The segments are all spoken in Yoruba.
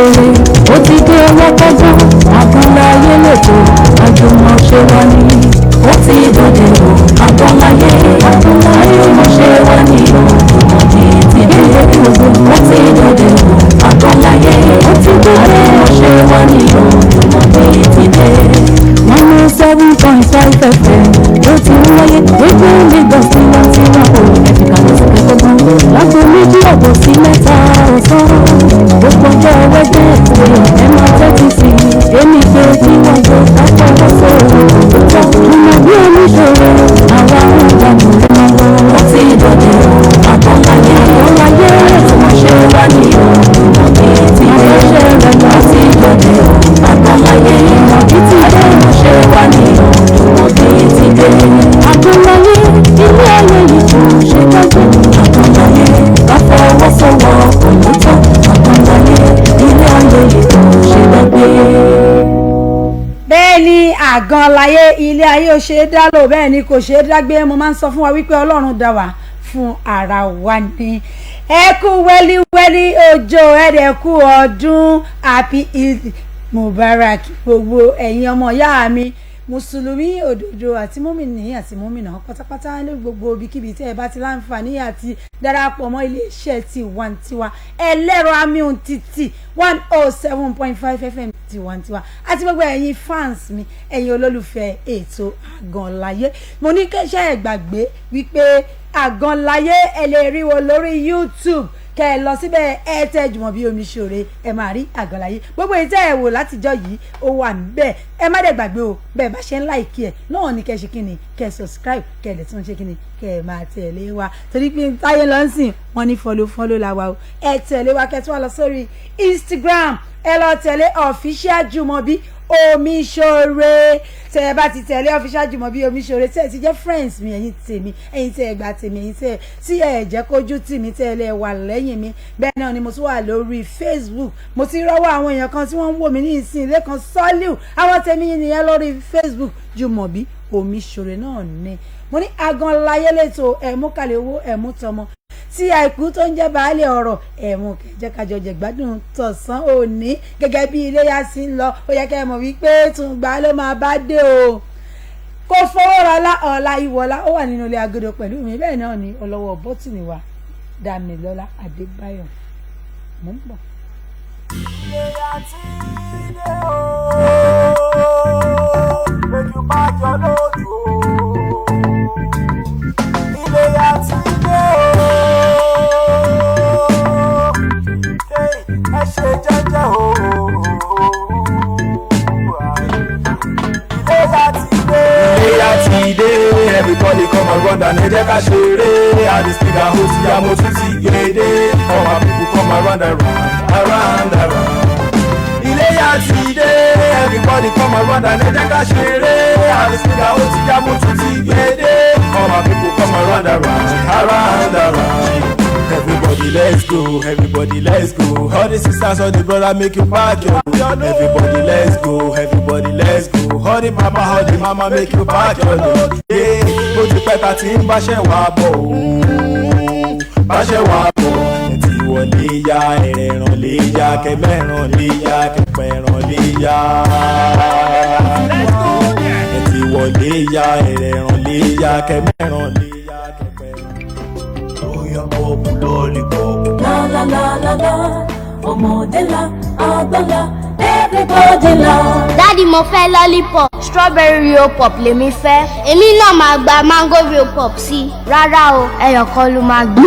Omiṣore ó ti dé ọlọ́kọ́gbọ́n Àgànláyé lẹ́tọ̀ àjùmọ̀ṣe wa ní. Ó ti dòde o, Àgànláyé, àjùmọ̀ṣe wa ní o. Jùmọ̀bí ti dé, ó ti dòde o, Àgànláyé, ó ti dòde, àjùmọ̀ṣe wa ní o. Jùmọ̀bí ti dé. 107.5 FM ló ti ń wáyé, rédíò Lagos tiwantiwa o. Ẹ̀fìkà lọ sí kẹ́kọ̀ọ́ lágbo 2:30 sí 3 ọ̀sán. Gbogbo ọjọ́ Wednesday, ẹ máa tẹ́tí sí i. Èmi pé kí wọ́n gbọ́ ká fọwọ́ sọ̀rọ̀ tó Jùmọ̀bí Omiṣore, àwa ń gbàgbọ́ lọ́wọ́. Ó ti dòde o, Àgànláyé, Àgànláyé, àjùmọ̀ṣe wa ní o. Jùmọ̀bí ti dé, ó ti dòde o, Àgànláyé, Jùmọ̀bí ti dé, àjùmọ̀ṣe wa ní o. Jùmọ̀bí ti dé. Àgànláyé, ilé ayé yìí kò ṣe dájú. Àgànláyé, ká fọwọ́sowọ́pọ̀ ló tọ́. Àgànláyé, ilé ayé yìí kò ṣe dágbé. Bẹ́ẹ̀ ni, Àgànláyé, ilé ayé ò ṣe é dá lò, bẹ́ẹ̀ ni kò ṣe é dágbé. Mo máa ń sọ fún wa wípé Ọlọ́run dá wa fún ara wa ni. Ẹ kú wẹ́líwẹ́lí òjò, ẹ̀ẹ́dẹ̀ kú ọdún. Happy Eid Mubarak, gbogbo ẹ̀yin ọmọ ìyá mi mùsùlùmí òdodo àti mùmínì àti mùmínà pátápátá ní gbogbo ibikíbi tí ẹ bá ti láǹfààní àti darapọ̀ mọ́ iléeṣẹ́ tiwantiwa, ẹlẹ́rọ amíhun títì, 107.5 FM tiwantiwa, àti gbogbo ẹ̀yin fans mi, ẹ̀yin olólùfẹ́ ètò Àgànláyé. Mo ní kẹ́sẹ́ ẹ̀ gbàgbé wípé Àgànláyé, ẹ lè rí wo lórí YouTube. Kẹ ẹ lọ síbẹ̀, ẹ tẹ Jùmọ̀bí Omiṣore, ẹ máa rí Àgànláyé. Gbogbo èyí tẹ́ ẹ wò látijọ́ yìí, ó wà níbẹ̀. Ẹ má dẹ̀ gbàgbé o, bẹ́ẹ̀ bá ṣe ń like ẹ̀ náà ní kẹ́ ṣe kí ni, kẹ́ subscribe, kẹ́ lè tún ṣe kí ni, kẹ́ ẹ máa tẹ̀lé wa, torí pé táyé lọ ń sìn wọ́n ní follow follow la wa o. Ẹ tẹ̀lé wa, kẹ́ tún wá lọ sórí Instagram, ẹ lọ tẹ̀lé Official Jùmọ̀bí Omiṣore. Tẹ ẹ bá ti tẹ̀lé Official Jùmọ̀bí Omiṣore, tẹ ẹ ti jẹ́ friends mi, ẹ̀yin tèmi, ẹ̀yin tẹ ẹ gbà tèmi, ẹ̀yin tẹ ẹ tí ẹ jẹ́ kójú tì mí, tẹ ẹ lẹ wà lẹ́yìn mi. Bẹ́ẹ̀ náà ni mo tún wà lórí Facebook. Mo ti rọ́wọ́ àwọn èèyàn kan tí wọ́n ń wò mí ní ìsìn, Lẹ́kan Sọ́líù, àwọn tèmi nìyẹn lórí Facebook. Jùmọ̀bí Omiṣore náà ni. Mo ní Àgànláyé lẹ́tọ̀, ẹ̀mú kàlẹ́ owó, ẹ̀mú tọmọ tí àìkú tó ń jẹ́ baálé ọ̀rọ̀, ẹ̀mú kẹjẹ́ kájọ jẹ̀gbádùn tọ̀sán òní. Gẹ́gẹ́ bí iléyà sí ń lọ, ó yẹ kẹ́ ẹ mọ̀ wípé tùǹgbà ló máa bá dé o. Kò fowó rọlá ọ̀la ìwọ̀lá, ó wà nínú ilé agodo pẹ̀lú mi. Bẹ́ẹ̀ náà ni ọlọ́wọ́ bọ́tìnì wa, Dàmílọ́lá Adébáyọ̀. Mò ń bọ̀. Iléyá ti dé o, lójú bá jọ lójú o. Iléyá ti dé o, ẹ ṣe jẹ́jẹ́ o. Iléyá ti dé. Iléyá ti dé, everybody come around and ẹ jẹ́ ká ṣeré. Àdìsígà ó ti yá, mo tún ti gbé dé. All my people come around and round, around and round. Iléyá ti dé, everybody come around and ẹ jẹ́ ká ṣeré. Àdìsígà ó ti yá, mo tún ti gbé dé. All my people come around and round, around and round. Everybody let's go, everybody let's go. All the sisters, all the brother, make you pack your load. Everybody let's go, everybody let's go. All the papa, all the mama, make you pack your load. Yeah, ó ti pẹ́ ta ti ń báṣẹ́ wa bọ̀ o, báṣẹ́ wa bọ̀. Ẹ ti wọlé ya, ẹ̀ràn lè ya, kẹmẹ́ràn lè ya, kẹpẹ̀ràn lè ya. Ẹ ti wọlé ya, ẹ̀ràn lè ya, kẹmẹ́ràn lè ya, kẹpẹ̀ràn. Oya pop lollipop. La la la la la, ọmọdé la, àgbà la, everybody la. Daddy, mo fẹ́ lollipop. Strawberry Rio Pop lèmi fẹ́. Èmi náà máa gba mango Rio Pop sí i. Rárá o, ẹyọ kan ló máa gbé.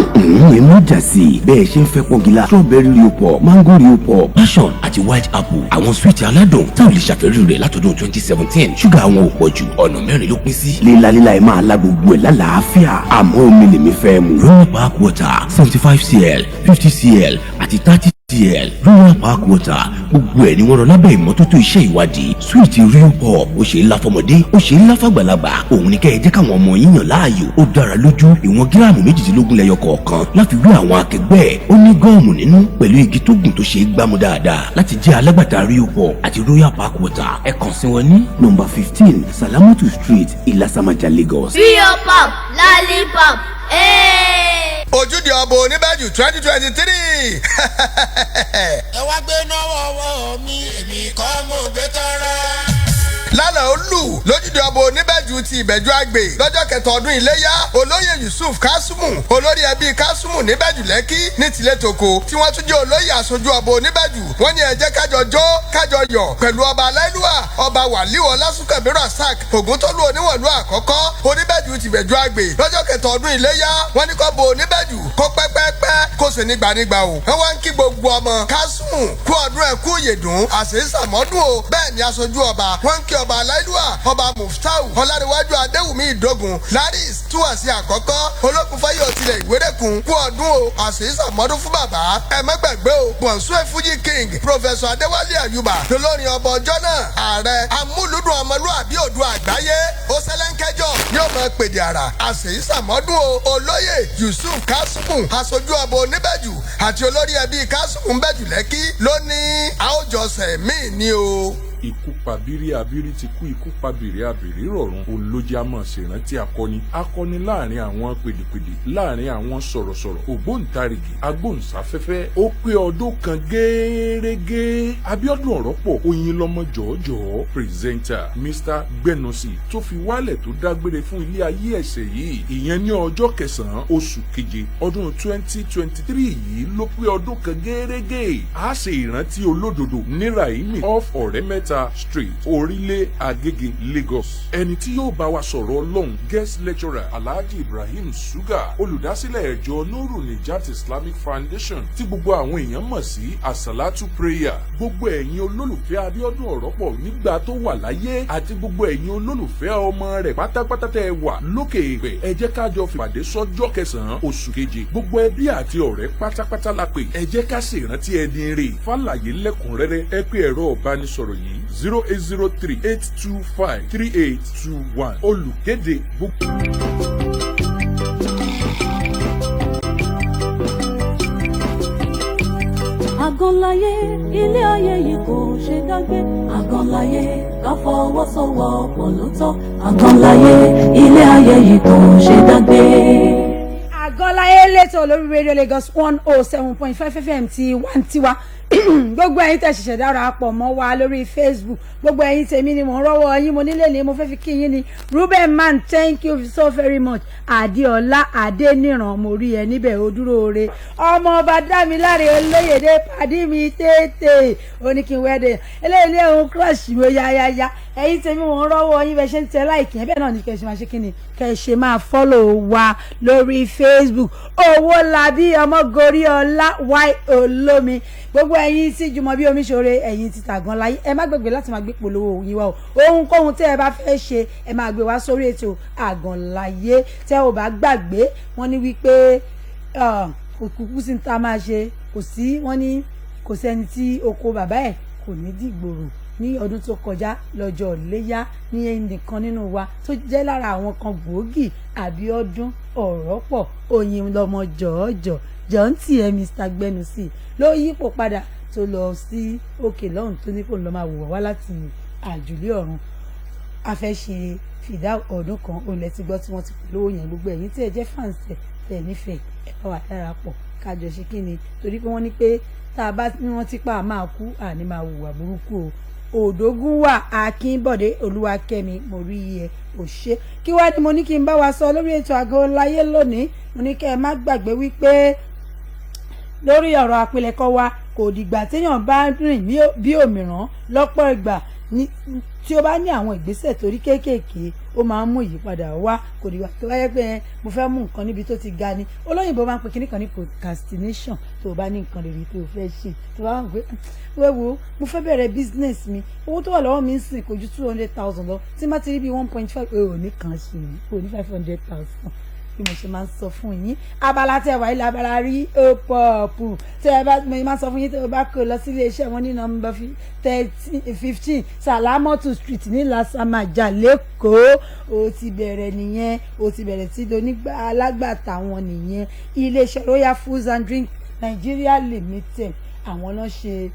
Ẹ mú jà sí i. Bẹ́ẹ̀ ṣe ń fẹ́ pọ́ngilá, strawberry Rio Pop, mango Rio Pop, passion àti white apple, àwọn sweet aládùn táwọn lè ṣàfẹ́rí rẹ̀ látọdún 2017. Ṣúgà àwọn ò pọ̀ jù, ọ̀nà mẹ́rin ló pín sí. Lílalíla, ẹ máa la gbogbo ẹ̀ lálàáfíà, àmọ́ omi lèmi fẹ́ mu. Royal Park Water, 75 cl, 50 cl àti 30 cl. Royal Park Water, gbogbo ẹ̀ ni wọ́n rọ lábẹ́ ìmọ́tótó iṣẹ́ ìwádìí. Sweet Rio Pop, ó ṣe é lá fọmọdé, ó ṣe é lá fàgbàlagbà. Òun ni kẹ́ ẹ jẹ́ káwọn ọmọ yín yàn láàyò. Ó dára lójú. Ìwọ̀n gíráàmù 18 lẹ́yọ kọ̀ọ̀kan láfi wé àwọn akẹgbẹ́ ẹ̀. Ó ní gum nínú pẹ̀lú igi tó gùn tó ṣe é gbámú dáadáa. Láti jẹ́ alágbàtà Rio Pop àti Royal Park Water, ẹ kàn sí wọn ní nọ́mbà 15, Salamatu Street, Ìlàsàmàjà, Lagos. Rio Pop lollipop. Hey! Ojúde Ọba Oníbẹ̀jù 2023. Ẹ wá. Bá gbé náwó ọwọ́ mi, èmi kọ́ mo gbé tọ́ra. Lánàá ó lù lójúde ọba Oníbẹ̀jú ti Ìbẹ̀jú Àgbè lọ́jọ́ kẹta ọdún Iléyá, Olóyè Yusuf Kásùmù, olórí ẹbí Kásùmù níbẹ̀jú Lẹ́kí ní tilẹ̀ tòkó, tí wọ́n tún jẹ́ olóyè aṣojú ọba Oníbẹ̀jú, wọ́n ní ẹ jẹ́ kájọ jó, kájọ yọ̀ pẹ̀lú ọba aláìlúwà, Ọba Wàlíù Ọlásùnkànmí Rasaq Ògúntólú, Oníwọ̀lú àkọ́kọ́, Oníbẹ̀jú ti Ìbẹ̀jú Àgbè, lọ́jọ́ kẹta ọdún Iléyá. Wọ́n ní kó bo Oníbẹ̀jú kó pẹ́pẹ́pẹ́, kó sì nígbànígbà o. Wọ́n wá ń kí gbogbo ọmọ Kásùmù kú ọdún, ẹ̀ kú ìyèdùn, àṣeyísàmọ́dún o. Bẹ́ẹ̀ ni aṣojú ọba wọ́n ń kí ọba aláìlúwà, Ọba Muftau Ọlárẹ̀wájú Adéwùmí Ìdógun Laris Túwàsí àkọ́kọ́, Olókun Fáyọ̀ tilẹ̀ Ìwérékùn, kú ọdún o, àṣeyísàmọ́dún fún bàbá. Ẹ má gbàgbé o, Bọ̀nsúẹ̀ Fuji King, Professor Adéwálé Àyùbá lolórin ọba ọjọ́ náà. Ààrẹ amúlùdùn ọmọlúàbí Òdua àgbáyé ó sẹ́lẹ̀ńkẹ́jọ yóò máa pèdè àrà. Àṣeyísàmọ́dún o. Olóyè Yusuf Kásùmù, aṣojú ọba Oníbẹ̀jù àti olórí ẹbí Kásùmù ńbẹ̀jù Lẹ́kí, lónìí àwòjọsẹ̀ míì ni o. Ikú pabiri, abiri ti kú. Ikú pabiri, abiri rọ̀rùn. Olójì a máa ṣèrántí akọni, akọni láàrin àwọn pèdèpèdè, láàrin àwọn sọ̀rọ̀sọ̀rọ̀, ògbóǹtarìgì agbóhùnsáfẹ́fẹ́. Ó pé ọdún kan gẹ́ẹ́rẹ́gẹ́, Abíọ́dún Ọ̀rọ̀pọ̀ Oyinlọ́mọ jọ̀ọ́jọ̀ọ́, presenter Mr Gbẹnusì, tó fi wálẹ̀, tó dágbére fún ilé ayé ẹ̀ṣẹ̀ yìí. Ìyẹn ní ọjọ́ kẹsàn-án oṣù keje ọdún 2023 yìí ló pé ọdún kan gẹ́ẹ́rẹ́gẹ́. A ṣe ìrántí olódodo ní Raimi off Ọ̀rẹ́ Mẹ́ta Street, Orílẹ̀ Agége, Lagos. Ẹni tí yóò bá wa sọ̀rọ̀ Ọlọ́run, guest lecturer, Alhaji Ibrahim Suga, olùdásílẹ̀ ẹ̀jọ Nuru Nijat Islamic Foundation, tí gbogbo àwọn èèyàn mọ̀ sí Asalatu Prayer. Gbogbo ẹ̀yin olólùfẹ́ Abíọ́dún Ọ̀rọ̀pọ̀ nígbà tó wà láyé àti gbogbo ẹ̀yin olólùfẹ́ ọmọ rẹ̀ pátápátá tẹ́ ẹ wà lókè èèpẹ̀, ẹ jẹ́ ká jọ fìpàdé sọ́jọ́ kẹsàn-án oṣù keje. Gbogbo ẹbí àti ọ̀rẹ́ pátápátá la pè. Ẹ jẹ́ ká ṣèrántí ẹni rè. Fàlàyé lẹ́kùnrẹ́rẹ́, ẹ pé ẹ̀rọ ìbánisọ̀rọ̀ yìí: 08038253821. Olùkéde, gbogbo. Àgànláyé, ilé ayé yìí kò ṣe dágbé. Àgànláyé, ká fọwọ́sowọ́pọ̀ ló tọ́. Àgànláyé, ilé ayé yìí kò ṣe dágbé. Àgọ́láyé lẹ́tọ̀ lórí Radio Lagos 107.5 FM ti wá ń tiwa. Gbogbo ẹ̀yin tẹ́ ṣẹ̀ṣẹ̀ darapọ̀ mọ́ wa lórí Facebook, gbogbo ẹ̀yin tèmi ni mò ń rọ́wọ́ yín. Mo nílé ni mo fẹ́ fi kí yín ni. Ruben Man, thank you so very much. Adéọlá Adéníran, mo rí ẹ níbẹ̀, ó dúró re. Ọmọ ọba Dámiláre Olóyèdè, pàdí mi tètè, ó ní kí n wẹ́dẹ̀ eléyìí ní òun crush mi. Ó yá yá yá, ẹ̀yin tèmi, mò ń rọ́wọ́ yín. Bẹ́ẹ̀ ṣe ń tẹ like yẹn, bẹ́ẹ̀ náà ni kẹ́ ẹ ṣe máa ṣe kí ni, kẹ́ ẹ ṣe máa follow wa lórí Facebook. Owó Labí Ọmọgorí Ọlá Y Olómi, gbogbo ẹ̀yin tí jùmọ̀ bí omi ṣoore, ẹ̀yin ti tàgán láyé, ẹ má gbàgbé láti máa gbé polówó yín wá o. Ohunkóhun tẹ́ ẹ bá fẹ́ ṣe, ẹ máa gbé wá sórí ètò Àgànláyé. Tẹ́ ò bá gbàgbé, wọ́n ní wípé kò kúkú sí ní tá a máa ṣe, kò sí. Wọ́n ní kò sẹ́ni tí oko bàbá ẹ̀ kò ní dìgbòrò. Ní ọdún tó kọjá lọ́jọ́ Iléyá ní ẹnìkan nínú wa tó jẹ́ lára àwọn kan gbòógì, Àbíọ́dún Ọ̀rọ̀pọ̀ Oyin lọmọ jọ̀ọ́jọ̀ jọ̀ǹtì ẹ̀, Mr Gbẹnusì, ló yípo padà tó lọ sí òkè lọ́hùn, tó ní kò lọ́ máa wò wá láti àjùlé ọ̀run. A fẹ́ ṣe fìdá ọdún kan òun lẹ ti gbọ́ tí wọ́n ti polówó yẹn. Gbogbo ẹ̀yin tí ẹ jẹ́ fans ẹ̀ tẹ̀ nífẹ̀ẹ́, ẹ bá wa darapọ̀ kájọ ṣe kí ni, torí pé wọ́n ní pé tá a bá ní wọ́n ti pa àmà kú, àní máa hùwà burúkú o. Òdógún wà, Akínbọ̀dé Olúwakẹ́mi, mo rí ẹ, ò ṣe. Kí wá ni mo ní kí n bá wa sọ lórí ètò Àgọ́ Láyé lónìí? Mo ní kẹ́ ẹ má gbàgbé wípé lórí ọ̀rọ̀ àpilẹ̀kọ wa, kò dìgbà téèyàn bá rìn bí òmìrán. Lọ́pọ̀ ìgbà tí ó bá ní àwọn ìgbésẹ̀ torí kéékèèké, ó máa ń mú ìyípadà wá. Kò dìgbà tó bá yẹ pé mo fẹ́ mú nǹkan níbi tó ti ga ni. Olóyìnbó máa ń pe kíní kan ní procrastination. Tó o bá ní nǹkan rere tó o fẹ́ ṣe, tó o bá wà pé wẹ́wo, mo fẹ́ bẹ̀rẹ̀ business mi, owó tó wà lọ́wọ́ mi ń sìn kò ju 200,000 lọ, tí n bá ti rí bí 1.5, ò ní kàn ṣe ò ní 500,000. Bí mo ṣe máa ń sọ fún yín, abala tẹ wà ilé abala rí pop tẹ ẹ bá, mo máa ń sọ fún yín, tẹ ẹ bá kó lọ sí iléeṣẹ́ wọn ní nọ́mbà 13, 15 Salamatu Street ní Lasamaja lẹ́kọ̀ọ́, o ti bẹ̀rẹ̀ nìyẹn, o ti bẹ̀rẹ̀ sí onígbà alágbàtà wọn nìyẹn. Iléeṣẹ́ Royal Foods and Drink Nigeria Limited, àwọn náà ṣe,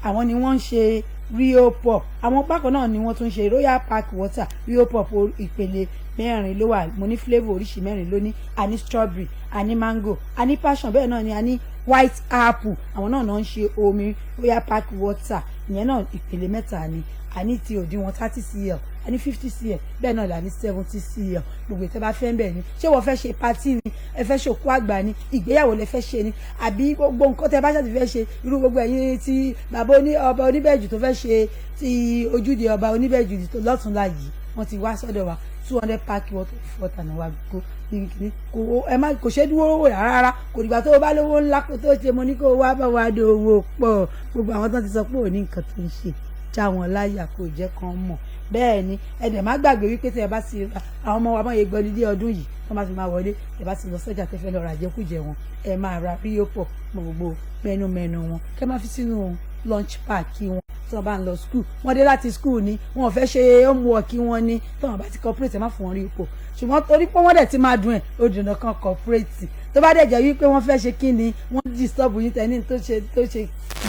àwọn ni wọ́n ń ṣe Rio Pop. Àwọn bákan náà ni wọ́n tún ṣe Royal Park Water. Rio Pop, ìpele mẹ́rin ló wà. Mo ní flavour oríṣi mẹ́rin ló ní. A ní strawberry, a ní mango, a ní passion, bẹ́ẹ̀ náà ni a ní White apple, àwọn náà náà ń ṣe omi Royal Park water. Ìyẹn náà ìpele mẹ́ta ni a ní, ti òdiwọ̀n 30 cl, a ní 50 cl, bẹ́ẹ̀ náà là ní 70 cl. Gbogbo ìtẹ́ bá fẹ́ ń bẹ̀ ni. Ṣé wọ́n fẹ́ ṣe party ni, ẹ fẹ́ ṣòkú àgbà ni, ìgbéyàwó lẹ fẹ́ ṣe ni, àbí gbogbo nǹkan tẹ́ bá ṣàti fẹ́ ṣe, irú gbogbo ẹ̀yin tí bàbá oní ọba oníbẹ̀jù tó fẹ́ ṣe ti ojúde ọba oníbẹ̀jù tó lọ́túnla yìí, wọ́n ti wá sọ́dọ̀ wa. 200 pack water náà wá kó kò ẹ má kò ṣe dúró wò rárá. Kò dìgbà tó o bá lówó ńlá kó tó ṣe. Mo ní kó o wá bá wa dòwò pọ̀. Gbogbo àwọn tó ti sọ pé ò ní nǹkan tó ń ṣe, já wọn láyà, kò jẹ́ kán mọ̀. Bẹ́ẹ̀ ni, ẹ dẹ̀ má gbàgbé wípé tẹ́ ẹ bá ti ra, àwọn ọmọ wa mọ̀ yẹ gbọ́lídé ọdún yìí, wọ́n bá ti máa wọlé, ẹ bá ti lọ sọ́jà tẹ́ fẹ́ lọ ra jẹkújẹ wọn, ẹ máa ra Rio Pop mọ gbogbo mẹ́nu wọn, kẹ́ máa fi sínú lunch pack wọn tí wọ́n bá ń lọ school. Wọ́n dé láti school ni, wọ́n fẹ́ ṣe homework wọn ni, tí wọ́n bá ti cooperate, ẹ má fún wọn Rio Pop. Ṣùgbọ́n torí pé wọ́n dẹ̀ ti máa dùn ẹ̀, ó dùn kan cooperate. Tó bá dẹ̀ jẹ́ wípé wọ́n fẹ́ ṣe kí ni, wọ́n disturb yín, tẹ́ ní tó ṣe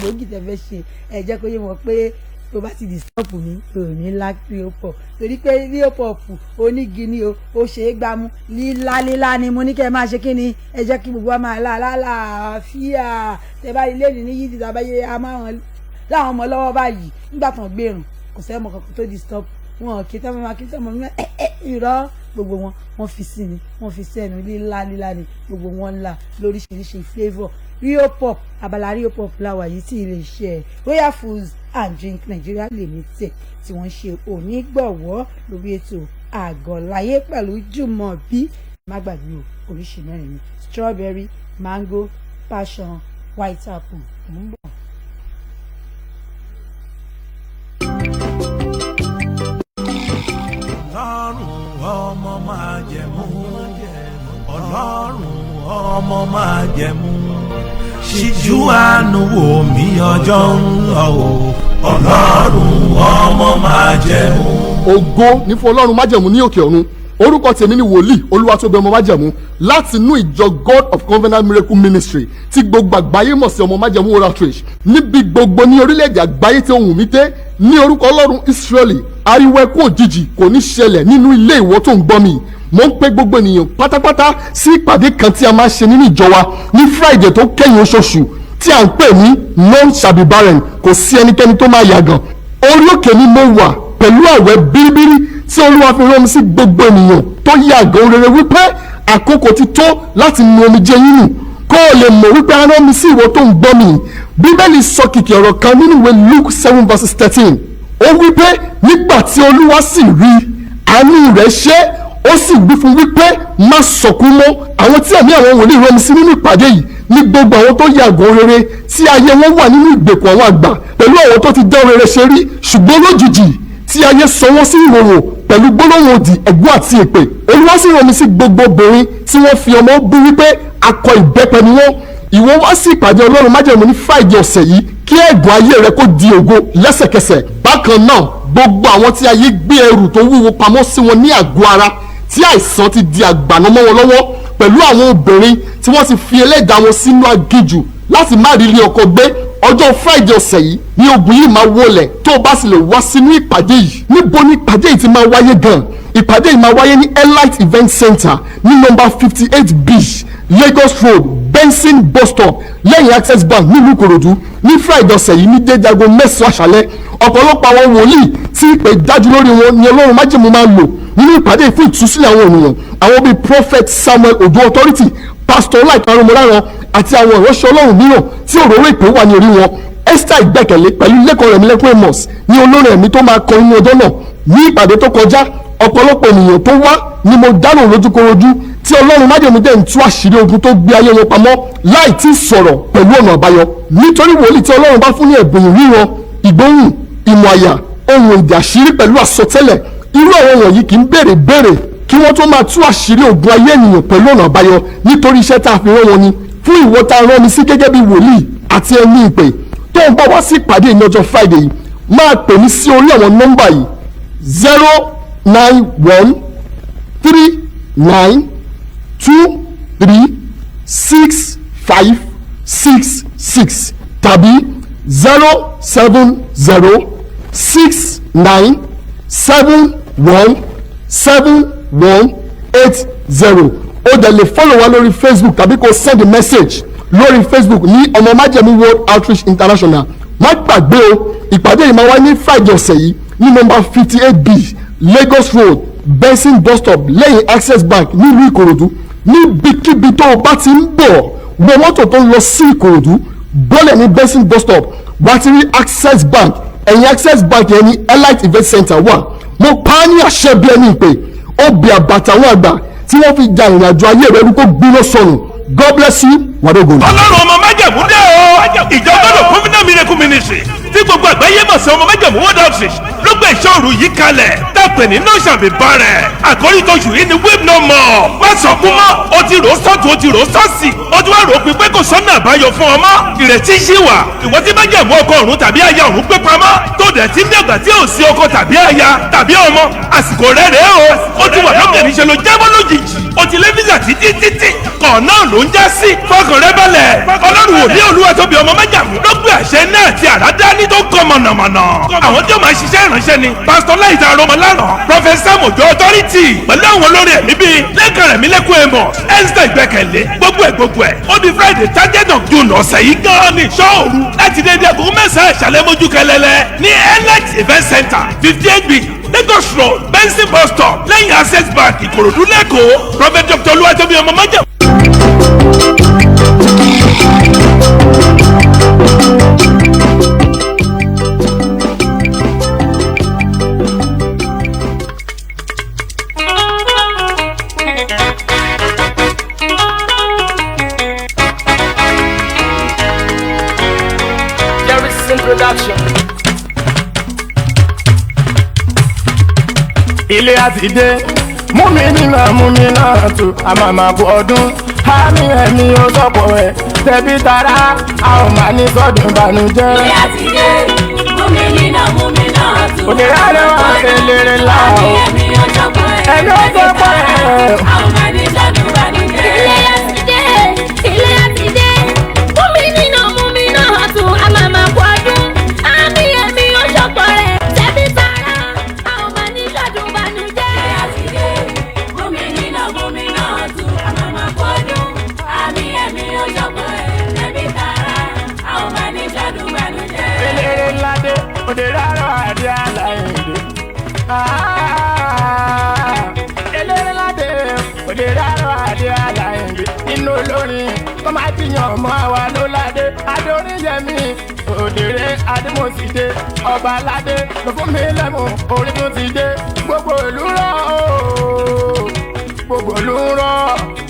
gbòógì tẹ́ fẹ́ ṣe, ẹ jẹ́ kó yé wọn pé tó bá ti disturb mi, ò ní lá Rio Pop, torí pé Rio Pop onígi ni o, ó ṣe é gbámú. Lílá lílá ni mo ní kẹ́ ẹ máa ṣe kí ni, ẹ jẹ́ kí gbogbo wa máa lá lálàáfíà. Tẹ́ bá ilé ní yídì tàbá yé a máa hàn láwọn ọmọ lọ́wọ́ báyìí nígbà tán gbèrún, kò sẹ́ ọmọ kankan tó disturb wọn. Kì í tẹ́ máa kí tẹ́ mọ́ irọ́, gbogbo wọn, wọ́n fi sí ni, wọ́n fi sẹ́nu. Lílá lílá ni gbogbo wọn ńlá lóríṣiríṣi flavour Rio Pop. Abala Rio Pop láwà yìí tí ilé-iṣẹ́ Royal Foods and Drink Nigeria Limited tí wọ́n ṣe onígbọ̀wọ́ lórí ètò Àgọ́láyé pẹ̀lú Jùmọ̀bí. Má gbàgbé o, oríṣi mẹ́rin ni: strawberry, mango, passion, white apple. Ń bọ̀. Ọlọ́run ọmọ májẹ̀mú, Ọlọ́run ọmọ májẹ̀mú, ṣíjú àánú wò mí, ọjọ́ ń lọ o, Ọlọ́run ọmọ májẹ̀mú. Ògo ní fún Ọlọ́run májẹ̀mú ní òkè ọ̀run. Orúkọ tèmi ni Wòlíì Olúwatóbi ọmọ májẹ̀mú láti inú ìjọ God of Covenant Miracle Ministry tí gbogbo àgbáyé mọ̀ sí ọmọ májẹ̀mú World Outreach níbi gbogbo ní orílẹ̀-èdè àgbáyé tí ohùn mi dé. Ní orúkọ Ọlọ́run Ísírẹ́lì, ariwo ẹkún òjijì kò ní ṣẹlẹ̀ nínú ilé ìwọ tó ń gbọ́ mi. Mo ń pe gbogbo ènìyàn pátápátá sí ìpàdé kan tí a máa ṣe nínú ìjọ wa ní Friday tó kẹ́yìn oṣooṣù tí à ń pè ní None Shall Be Barren, kò sí ẹnikẹ́ni tó máa yàgàn. Orí òkè ni mo wà pẹ̀lú àwẹ̀ bíríbírí tí Olúwa fi rán mi sí gbogbo ènìyàn tó yàgàn rere wípé àkókò ti tó láti nu omijé yín nù, kó o lè mọ̀ wípé a rán mi sí ìwọ tó ń gbọ́ mi. Bíbélì sọ kìkì ọ̀rọ̀ kan nínú ìwé Luke 7 verse 13. Ó wípé nígbà tí Olúwa sì rí, àánú rẹ̀ ṣe, ó sì wí fún wípé, "Má sọkún mọ́." Àwọn tí ẹ̀mí àwọn wòlíì rán mi sí nínú ìpàdé yìí ní gbogbo àwọn tó yàgò rere tí ayé wọn wà nínú ìgbèkùn àwọn àgbà, pẹ̀lú àwọn tó ti dán rere ṣe rí, ṣùgbọ́n lójijì tí ayé sọ wọ́n sí ìhòòhò pẹ̀lú gbólóhùn òdì, ẹ̀gún àti èpè. Olúwa sì rán mi sí gbogbo obìnrin tí wọ́n fi ọmọ bú wípé akọ ìbẹ́pẹ ni wọ́n. Ìwọ wá sí ìpàdé Ọlọ́run májẹ̀mú ní Friday ọ̀sẹ̀ yìí, kí ẹ̀gún ayé rẹ kó di ògo lẹ́sẹ̀kẹsẹ̀. Bákan náà, gbogbo àwọn tí ayé gbé ẹrù tó wúwo pamọ́ sí wọn ní àgọ́ ara, tí àìsàn ti di àgbàná mọ́ wọn lọ́wọ́, pẹ̀lú àwọn obìnrin tí wọ́n ti fi ẹlẹ́dàá wọn sínú aginjù láti má rí ilé ọkọ gbé, ọjọ́ Friday ọ̀sẹ̀ yìí ní ogun yìí máa wọlẹ̀ tó o bá sì lè wá sínú ìpàdé yìí. Níbo ni ìpàdé yìí ti máa wáyé gan? Ìpàdé yìí máa wáyé ní Elite Event Center ní nọ́mbà 58B, Lagos Road, Benson Bus Stop, lẹ́yìn Access Bank nílùú Ìkòròdú, ní Friday ọ̀sẹ̀ yìí ní déédéé aago 9 àṣálẹ́. Ọ̀pọ̀lọpọ̀ àwọn wòlíì tí ìpè dájú lórí wọn ni Ọlọ́run májèmú máa lò nínú ìpàdé fún ìtúsílẹ̀ àwọn ènìyàn, àwọn bíi Prophet Samuel Odo Authority, Pastor Ọláìtàn Arúmọláran àti àwọn ìránṣẹ́ Ọlọ́run mìíràn tí òróró ìpè wà ní orí wọn. Esther Ìgbẹ́kẹ̀lé pẹ̀lú Lẹ́kọ̀ọ́ Rẹ̀mílẹ́kùn Amos ní olórin ẹ̀mí tó máa kọ inú ọjọ́ náà. Ní ìpàdé tó kọjá, ọ̀pọ̀lọpọ̀ ènìyàn tó wá ni mo dánù lójúkorojú tí Ọlọ́run májèmú dẹ̀ ń tú àṣírí ogun tó gbé ayé wọn pamọ́ láì tí ì sọ̀rọ̀ pẹ̀lú ọ̀nà àbáyọ, nítorí wòlíì tí Ọlọ́run bá fún ní ẹ̀bùn ìríran, ìgbóhùn, ìmọ̀ àyà, ohun èdè àṣírí pẹ̀lú àsọtẹ́lẹ̀, irú àwọn wọ̀nyí kì í béèrè béèrè kí wọ́n tó máa tú àṣírí ogun ayé ènìyàn pẹ̀lú ọ̀nà àbáyọ, nítorí iṣẹ́ tá a fi rán wọn ni. Fún ìwọ tá a rán mi sí gẹ́gẹ́ bí wòlíì àti ẹni ìpè tó ń bọ̀ wá sí ìpàdé ní ọjọ́ Friday yìí, máa pè mí sí orí àwọn nọ́mbà yìí: 09139236566 tàbí 07069717180. O dẹ̀ lè follow wa lórí Facebook tàbí kó send a message lórí Lórí Facebook ní Ọmọ Májẹ̀mú World Outreach International. Má gbàgbé o, ìpàdé yìí máa wáyé ní Friday ọ̀sẹ̀ yìí ní nọ́mbà 58B, Lagos Road, Benson Bus Stop, lẹ́yìn Access Bank nílùú Ìkòròdú. Níbikíbi tó o bá ti ń bọ̀, wọ mọ́tò tó ń lọ sí Ìkòròdú, bọ́lẹ̀ ní Benson Bus Stop, wá ti rí Access Bank. Ẹ̀yìn Access Bank yẹn ní Elite Event Center wà. Mo pa á ní àṣẹ bí ẹni ìpè, obì àbàtà àwọn àgbà tí wọ́n fi ja ìrìnàjò ayé rẹ̀ rú kó gbiná sọnù. God bless you, wàdógún. Ọlọ́run Ọmọ Májẹ̀mú dé o. Ìjọ gbọ́dọ̀ Covenant Miracle Ministry tí gbogbo àgbáyé mọ̀ sí Ọmọ Májẹ̀mú World Outreach ló gbé ìṣọ́ òru yìí kalẹ̀, tàpẹ̀ ní no shall be barren. Àkórí tóṣù yìí ni "Weep no more", má sọkún mọ́. O ti rò ó sọ́tún, o ti rò ó sọ́sì, o ti wá rò ó pin pé kò sọ́nà àbáyọ fún ọmọ. Ìrètí ṣì wà. Ìwọ tí májẹ̀mú ọkọ ọ̀run tàbí aya ọ̀run gbé pamọ́, tó dẹ̀ ti ń dàgbà tí ò sí ọkọ tàbí aya tàbí ọmọ, àsìkò rẹ̀ rèé o. Ó ti wà lókè, níṣẹ́ ló jábọ́ lójijì. O ti lé visa títí títí, kọ̀ náà ló ń já sí. Fọkàn rẹ balẹ̀. Ọlọ́run wò ní Olúwatóbi Ọmọ Májàmú ló gbé àṣẹ náà ti àrá dání tó kọ mọ̀nàmọ̀nà. Àwọn tí ó máa ṣiṣẹ́ ìránṣẹ́ ni Pásítọ̀ Láìta Arọmọláràn, Professor Mojo Authority, pẹ̀lú àwọn olórin ẹ̀mí bíi Lẹ́kàn Rẹ̀mí Lẹ́kùn Amos, Esther Ìgbẹ́kẹ̀lé, gbogbo ẹ̀ gbogbo ẹ̀. Ó di Friday 30th of June ọ̀sẹ̀ yìí gan-an ní ìṣọ́ òru láti dédé aago 9 ìṣàlẹ̀ mójú kẹlẹ́lẹ́ ní Elite Event Center, 58B, Lagos Road, Benson Bus Stop, lẹ́yìn Access Bank, Ìkòròdú lẹ́kọ̀ọ́. Prophet Dr. Olúwatóbi Ọmọ Májàmú. Jerry's introduction. Ilé àti dé, mú mi nínú, mú mi náà tù, àmàmà kú ọdún. Àmì ẹ̀mí ó sọ̀pọ̀ ẹ̀, tẹ̀bí tara, a ò máa ní sọ́dún ìbànújẹ́. Ilé àti dé, mú mi nínà, mú mi náà tù. Òdèrè rẹ̀ wá eléré ńlá o. Àmì ẹ̀mí ó sọ̀pọ̀ ẹ̀, Ẹ̀mí ó sọ̀pọ̀ ẹ̀. A ò máa ní sọ́dún ìbànújẹ́. Ilé àti dé, ilé àti dé, mú mi nínà, mú mi náà tù, àmàmà kú ọdún. Àmì ẹ̀mí ó sọ̀pọ̀ rẹ̀, tẹ̀bí tara, a ò máa ní sọ́dún ìbànújẹ́. Ilé àti dé, mú mi nínà, mú mi náà tù, àmàmà kú ọdún. Àmì ẹ̀mí ó sọ̀pọ̀ ẹ̀, tẹ̀bí tara, a ò máa ní sọ́dún ìbànújẹ́. Eléré ńlá dé, òdèrè rẹ̀ wá dé àlàyé. Eléré ńlá dé, òdèrè rẹ̀ wá dé àlàyé. Inú olórin tó máa ti yan ọmọ wa ló ládé. Adóríyẹmí òdèrè Adémọ́sídé, ọba aládé ló fún mi lẹ́mú, orin tún ti dé. Gbogbo ìlú rọ̀ ooo, gbogbo ìlú rọ̀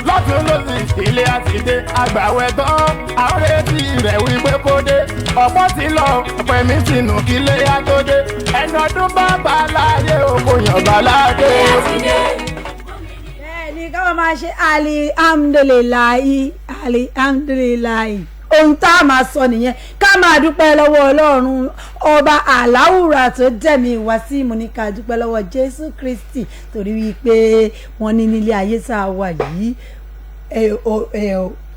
lọ́tún lọ́sì. Ilé àti dé, àgbàwẹ̀ tán, àwọn retí rẹ̀ wípé kó dé. Ọ̀pọ̀ ti lọ, ọ̀pẹ̀ mi ti nù kí ilé yá tó dé. Ẹni ọdún bá bá láyé o, kò yàn bá láyé o. Bẹ́ẹ̀ ni, káwọn máa ṣe alihamdulilayi, alihamdulilayi. Ohun tá a máa sọ nìyẹn, ká máa dúpẹ́ lọ́wọ́ Ọlọ́run Ọba Aláwùrà tó dẹ̀mí wá sí. Mo ní ká dúpẹ́ lọ́wọ́ Jésù Kristi, torí wípé wọ́n ní nílé ayé tá a wà yìí,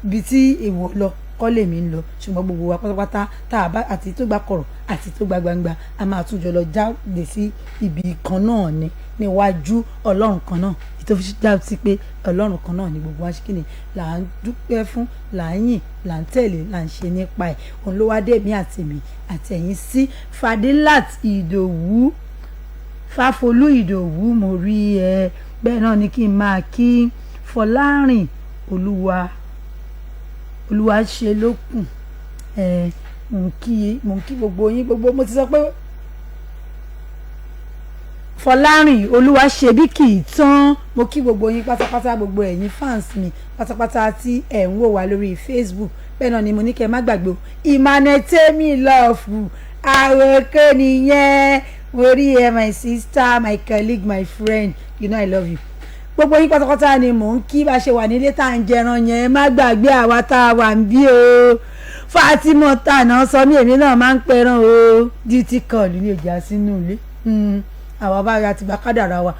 ibi tí ìwọ lọ kọ́ lèmi ń lọ, ṣùgbọ́n gbogbo wa pátápátá tá a bá àti tó gba kọ̀rọ̀ àti tó gba gbangba, a máa tún jọ lọ jáde sí ibi kan náà ni, níwájú Ọlọ́run kan náà. Tó fi dá sí pé Ọlọ́run kan náà ni gbogbo wa ṣe kíni là ń dúpẹ́ fún, là ń yìn, là ń tẹ̀lé, là ń ṣe nípa ẹ̀. Òun ló wá dé mi àti èmi àti ẹ̀yin sí. Fadilat Ìdòwú, Fáfolú Ìdòwú, mo rí ẹ. Bẹ́ẹ̀ náà ni kí n máa kí Fọlárìn Olúwa, Olúwa ṣe lókun ẹ. Mò ń kí gbogbo yín gbogbo. Mo ti sọ pé Fọlárìn Olúwa ṣe bí kì í tán. Mo kí gbogbo yín pátápátá, gbogbo ẹ̀yin fans mi pátápátá tí ẹ̀ ń wò wá lórí Facebook. Bẹ́ẹ̀ náà ni mo ní kẹ́ ẹ má gbàgbé o, Emmanuel Temi Love àròkè nìyẹn. Mo rí ẹ, my sister, my colleague, my friend, you know I love you. Gbogbo yín pátápátá ni mò ń kí. Bá ṣe wà nílé tá à ń jẹran yẹn, má gbàgbé àwa tá a wà ń bí o. Fatima tànà sọ mí, èmi náà máa ń pẹran o. Duty call ní òjà sínú ilé. Àwa bá ra ti gba kádàrá wa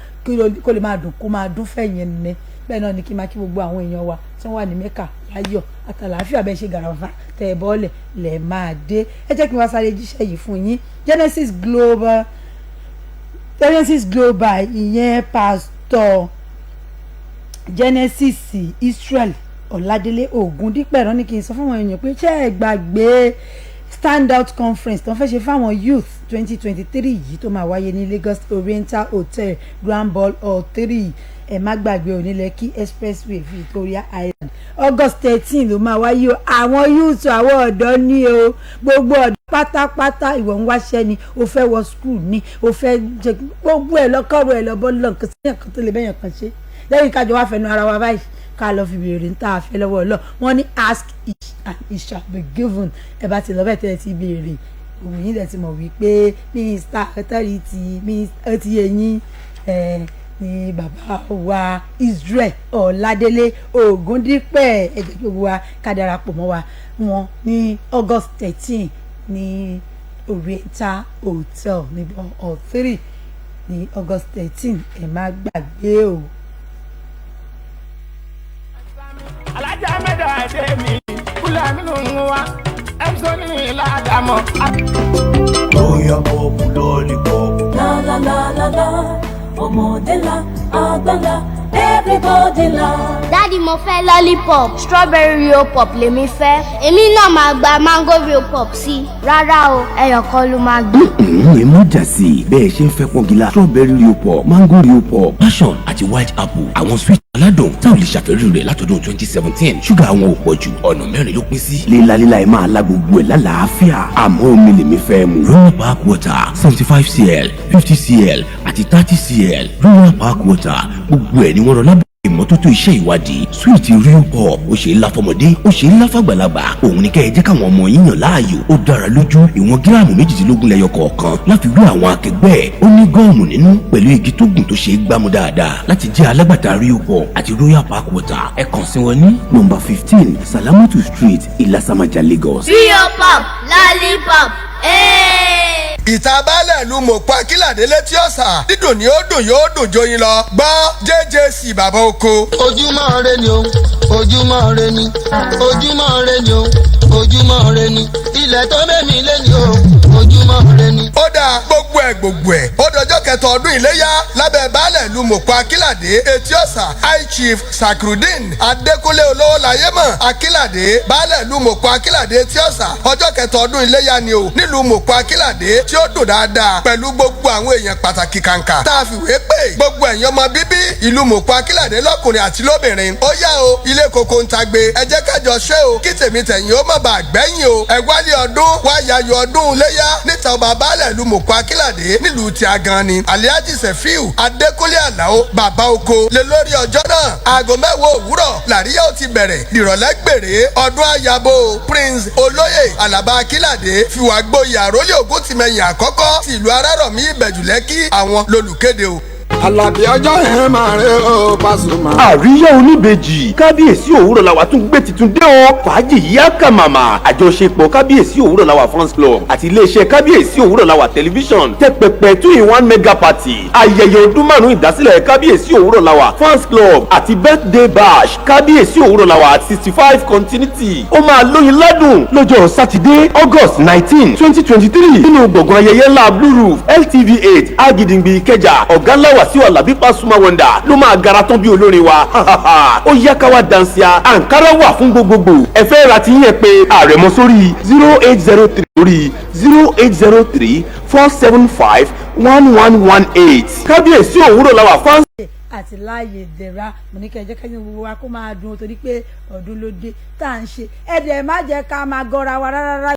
kó lè máa dùn, kó máa dún fẹ̀yìn ní. Bẹ́ẹ̀ náà ni kí n máa kí gbogbo àwọn èèyàn wa tí wọ́n wà ní Mẹ́kà láyọ̀ àtàlàáfíà. Bẹ́ẹ̀ ṣe gàràfà tẹ̀ ẹ̀ bọ́ọ̀lẹ̀ lẹ̀ máa dé. Ẹ jẹ́ kí n wá sáré jíṣẹ́ yìí fún yín. Genesis Global, Genesis Global, ìyẹn Pastor Genesis Israel. Ọ̀làdélé Ògúndípẹ̀ rán ní kí n sọ fún àwọn èèyàn pé ṣé ẹ gbàgbé Stand Out Conference tó ń fẹ́ ṣe fáwọn youth 2023 yìí tó máa wáyé ní Lagos Oriental Hotel, Grand Ball Hall 3? Ẹ má gbàgbé, òní Lekki Expressway, Victoria Island. August 13 ló máa wáyé o. Àwọn youth, àwọn ọ̀dọ́ ní o, gbogbo ọ̀dọ́ pátápátá. Ìwọ ń wáṣẹ́ ni, o fẹ́ wọ school ni, o fẹ́ jẹ gbogbo ẹ̀ lọ́kọ̀rọ̀ ẹ̀ lọ́bọ́ lọ́nkàn sí ẹ̀kan tó lè bẹ́yàn kan ṣe lẹ́yìn kájọ wá fẹnu ara wa báyìí, ká lọ fi béèrè níta àfẹ́ lọ́wọ́ ọlọ́. Wọ́n ní, "Ask and it shall be given." Ẹ bá ti lọ bẹ́ẹ̀ tẹ́ ẹ ti béèrè òun yìí, dẹ̀ ti mọ̀ wípé Mr Authority, Mr ti eyín ẹ ní bàbá wa Israel Ọ̀làdélé Ògúndípẹ̀. Ẹ jẹ́ kí gbogbo wa ká darapọ̀ mọ́ wa wọn ní August 13 ní Oriental Hotel ní Hall 3 ní August 13. Ẹ má gbàgbé o. Alájà mẹ́ta ẹ̀dẹ́ mi fúlàní ló ń wá ẹ̀mísọ́ ní ìlàdàmọ́. Royal Pop Lollipop. La la la la la, ọmọdé la, àgbà la, everybody la. Daddy, mo fẹ́ lollipop. Strawberry Rio Pop lèmi fẹ́. Èmi náà máa gba mango Rio Pop sí i. Rárá o, ẹyọ kan ló máa gbé. Ẹ má jà sí i. Bẹ́ẹ̀ ṣe ń fẹ́ pọ́ngilá, strawberry Rio Pop, mango Rio Pop, passion àti white apple, àwọn sweet aládùn tá ò lè ṣàfẹ́rí rẹ̀ látọdún 2017. Ṣúgà àwọn ò pọ̀ jù, ọ̀nà mẹ́rin ló pín sí. Lílalíla ẹ̀ máa la gbogbo ẹ̀ lálàáfíà, àmọ́ omi lèmi fẹ́ mu. Royal Park Water, 75 cl, 50 cl àti 30 cl. Royal Park Water, gbogbo ẹ̀ ni wọ́n rọ lábẹ́ ìmọ́tótó iṣẹ́ ìwádìí. Sweet Rio Pop, ó ṣe é lá fọmọdé, ó ṣe é lá fàgbàlagbà. Òun ni kẹ́ ẹ jẹ́ káwọn ọmọ yín yàn láàyò. Ó dára lójú. Ìwọ̀n gíráàmù 18 lẹ́yọ kọ̀ọ̀kan láfi wé àwọn akẹgbẹ́ ẹ̀. Ó ní gum nínú pẹ̀lú igi tó gùn tó ṣe é gbámú dáadáa. Láti jẹ́ alágbàtà Rio Pop àti Royal Park Water, ẹ kàn sí wọn ní nọ́mbà 15, Salamatu Street, Ìlàsàmàjà, Lagos. Rio Pop lollipop. Ee. Ìta baálẹ̀ ìlú Mọ̀pọ̀ Akílàdé létí ọ̀sà, dídùn ni ó dùn, yóò dùn joyin lọ. Gbọ́ JJC bàbá oko. Ojúmọ́ re ni o, ojúmọ́ re ni, ojúmọ́ re ni o, ojúmọ́ re ni, ilẹ̀ tó mẹ́mi lé ni o, ojúmọ́ re ni. Ó dáa, gbogbo ẹ̀ gbogbo ẹ̀, ó dọjọ́ kẹta ọdún iléyá lábẹ́ baálẹ̀ ìlú Mọ̀pọ̀ Akílàdé etí ọ̀sà, High Chief Sakrudeen Adékúnlé Olówó Láyémọ̀ Akílàdé, baálẹ̀ ìlú Mọ̀pọ̀ Akílàdé etí ọ̀sà. Ọjọ́ kẹta ọdún iléyá ni o nílùú Mọ̀pọ̀ Akílàdé, tí ó dùn dáadáa pẹ̀lú gbogbo àwọn èèyàn pàtàkì kàǹkà tá a fìwé pè, gbogbo ẹ̀yin ọmọ bíbí ìlú Mọ̀pọ̀ Akílàdé lọ́kùnrin àti lóbìnrin. Ó yá o, ilé koko ń tagbe, ẹ jẹ́ kájọ ṣé o, kí tèmi tẹ̀yìn ó má bàa gbẹ́yìn o. Ẹ wálé ọdún wá yayọ̀ ọdún léyá níta ọba baálẹ̀ ìlú Mọ̀pọ̀ Akílàdé nílùú tí a gan ni. Alihaji Sefiu Adékúnlé Àlàó bàbá oko lè lórí ọjọ́ náà. Aago 10 òwúrọ̀ làríyá ó ti bẹ̀rẹ̀, ìrọ̀lẹ́ gbèrè ọdún àyàbò. Prince Olóyè Alaba Akílàdé fìwà gboyè àrólé Ògúntìmẹ̀yìn àkọ́kọ́ ti ìlú Arárọ̀mí, Ìbẹ̀jú Lẹ́kì, àwọn lolùkéde o. Àlàbí ọjọ́ yẹn máa rẹ ó, Pasuma. Àríyá oníbejì Kábíyèsí Òwúrọ̀ Làwà tún gbé tuntun dé o. Fàájì yìí á kà màmá. Àjọṣepọ̀ Kábíyèsí Òwúrọ̀ Làwà Fans Club àti iléeṣẹ́ Kábíyèsí Òwúrọ̀ Làwà Tẹlifíṣọ̀n tẹ́ pẹpẹ two in one mega party, ayẹyẹ ọdún 5 ìdásílẹ̀ Kábíyèsí Òwúrọ̀ Làwà Fans Club àti birthday bash Kábíyèsí Òwúrọ̀ Làwà 65 continuity. Ó máa lóyin ládùn lọ́jọ́ Sátidé, August 19, 2023, nínú gbọ̀ngàn ayẹyẹ ńlá Blue Roof, LTV 8, Agidingbi, Ìkẹjà. Ọ̀gá ńlá Wàsíù Alábí Pasuma Wonder ló máa gara tán bí olórin wa. Ó yá, káwá dansia. Àǹkárá wà fún gbogbogbò. Ẹ fẹ́ ra ti yẹn pé àrẹ̀mọ sórí 0803, lórí 08034751118. Kábíyèsí Òwúrọ̀ Làwà Fans. Àti láàyè ìdẹ̀ra, mo ní kẹ́ ẹ jẹ́ kẹ́yìn gbogbo wa kó máa dùn, torí pé ọdún ló dé tá à ń ṣe. Ẹ̀dẹ̀ má jẹ́ ká máa gọra wa rárá.